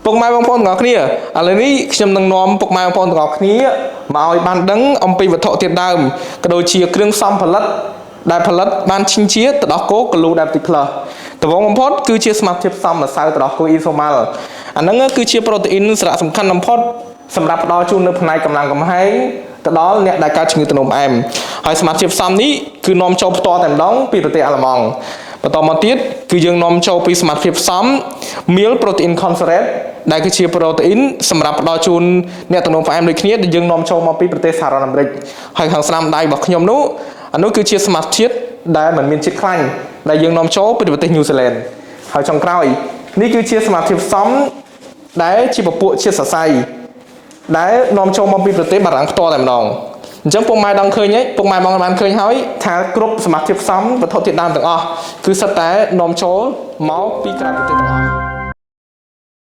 ពុកម៉ែបងប្អូនទាំងអស់គ្នាឥឡូវនេះខ្ញុំនឹងនាំពុកម៉ែបងប្អូនទាំងអស់គ្នាមកឲ្យបានដឹងអំពីវត្ថុធាតុដើមក៏ដូចជាគ្រឿងផ្សំផលិតដែលផលិតបានឈិញជាទឹកដោះគោកលូដែលតិចផ្លើសដំបូងបំផុតគឺជាសមាសធាតុផ្សំម្សៅទឹកដោះគោអ៊ីសូម៉ាល់អាហ្នឹងគឺជាប្រូតេអ៊ីនសារៈសំខាន់បំផុតសម្រាប់ផ្ដល់ជូននៅផ្នែកកម្លាំងកំហែងទៅដល់អ្នកដែលកើតជំងឺទឹកនោមផ្អែមហើយសមាសធាតុផ្សំនេះគឺនាំចូលផ្ទាល់តែម្ដងពីប្រទេសអាល្លឺម៉ង់បន្តមកទៀតគឺយើងនាំចូលពីសមាសធាតុផ្សំ Milk Protein Concentrate ដែលគឺជាប្រូតេអ៊ីនសម្រាប់ផ្ដល់ជូនអ្នកទឹកនោមផ្អែមដូចគ្នាដែលយើងនាំចូលមកពីប្រទេសសហរដ្ឋអាមេរិកហើយខាងស្នាមដៃរបស់ខ្ញុំនោះអានោះគឺជាសមាសធាតុដែលមិនមានជាតិខ្លាញ់ដែលយើងនាំចូលពីប្រទេសញូហ្សេឡង់ហើយចុងក្រោយនេះគឺជាសមាសធាតុផ្សំដែលជាពពួកជាតិសរសៃដែលនាំចូលមកពីប្រទេសបារាំងផ្ទាល់តែម្ដងអញ្ចឹងពុកម៉ែដឹងឃើញហើយពុកម៉ែបងបានឃើញហើយថាគ្រប់សមាសធាតុផ្សំវត្ថុធាតុដើមទាំងអស់គឺសុទ្ធតែនាំចូលមកពីក្រៅប្រទេសទាំងអស់។